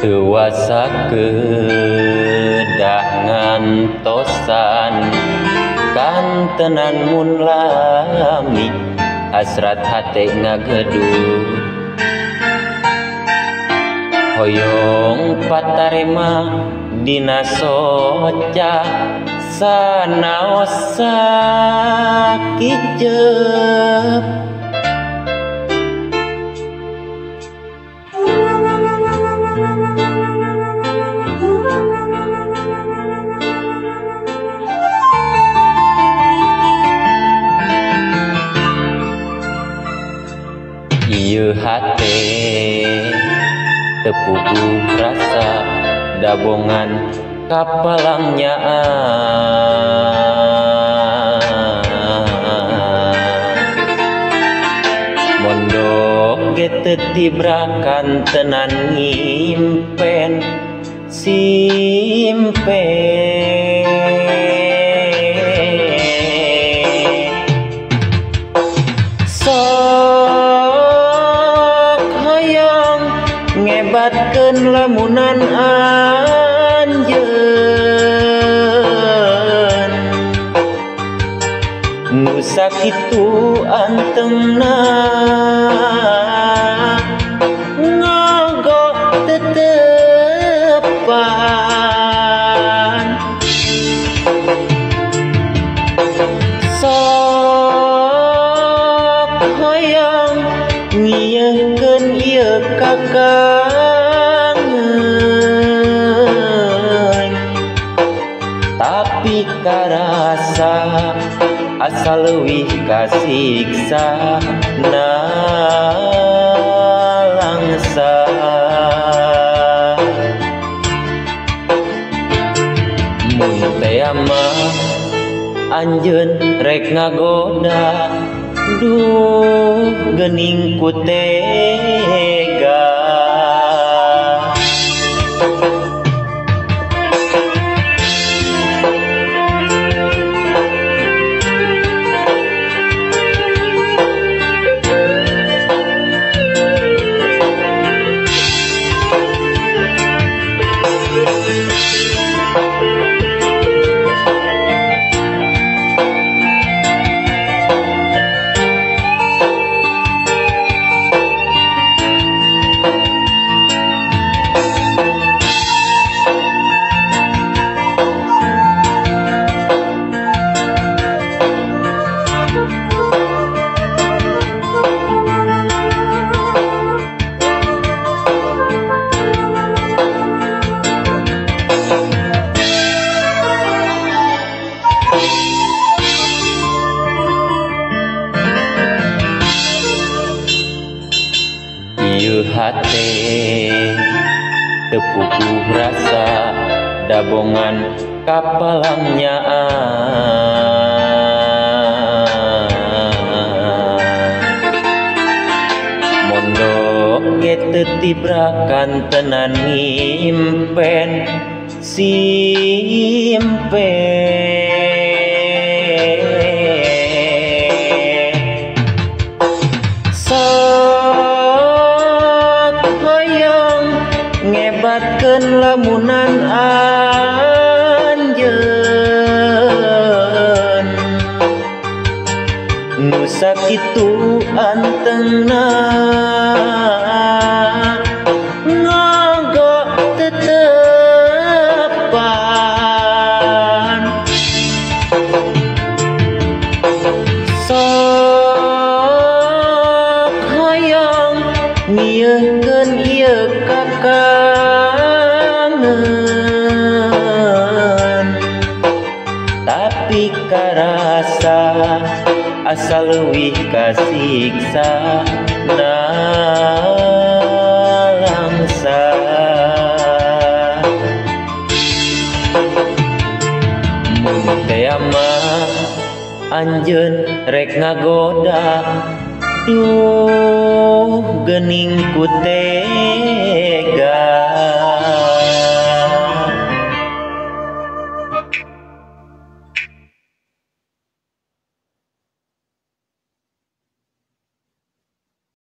Teu kedah ngantosan kantenan mun lami hasrat hate ngageduh hoyong patarema dina soca sanaos sakiceup. Ieu hate teu puguh rasa dabongan kapalang nyaan mondok ge teu tibrakan tenan ngimpen simpen. Ngebatkeun lamunan anjeun nu sakitu antengna ngago tetepan sok hoyong ngieungkeun ieu kakangen tapi karasa asa leuwih kasiksa nalangsa. Mun tea mah anjeun rek ngagoda duh geuning ku tega. Ieu hate teu puguh rasa dabongan kapalang nyaan mondok ge teu tibrakan tenan ngimpen simpen. Ngebatkeun lamunan anjeun nu sakitu antengna ngago tetepan sok hoyong ngieungkeun ieu kakangen tapi karasa asa leuwih kasiksa nalangsa. Mun tea mah anjeun rek ngagoda duh geuning ku tega.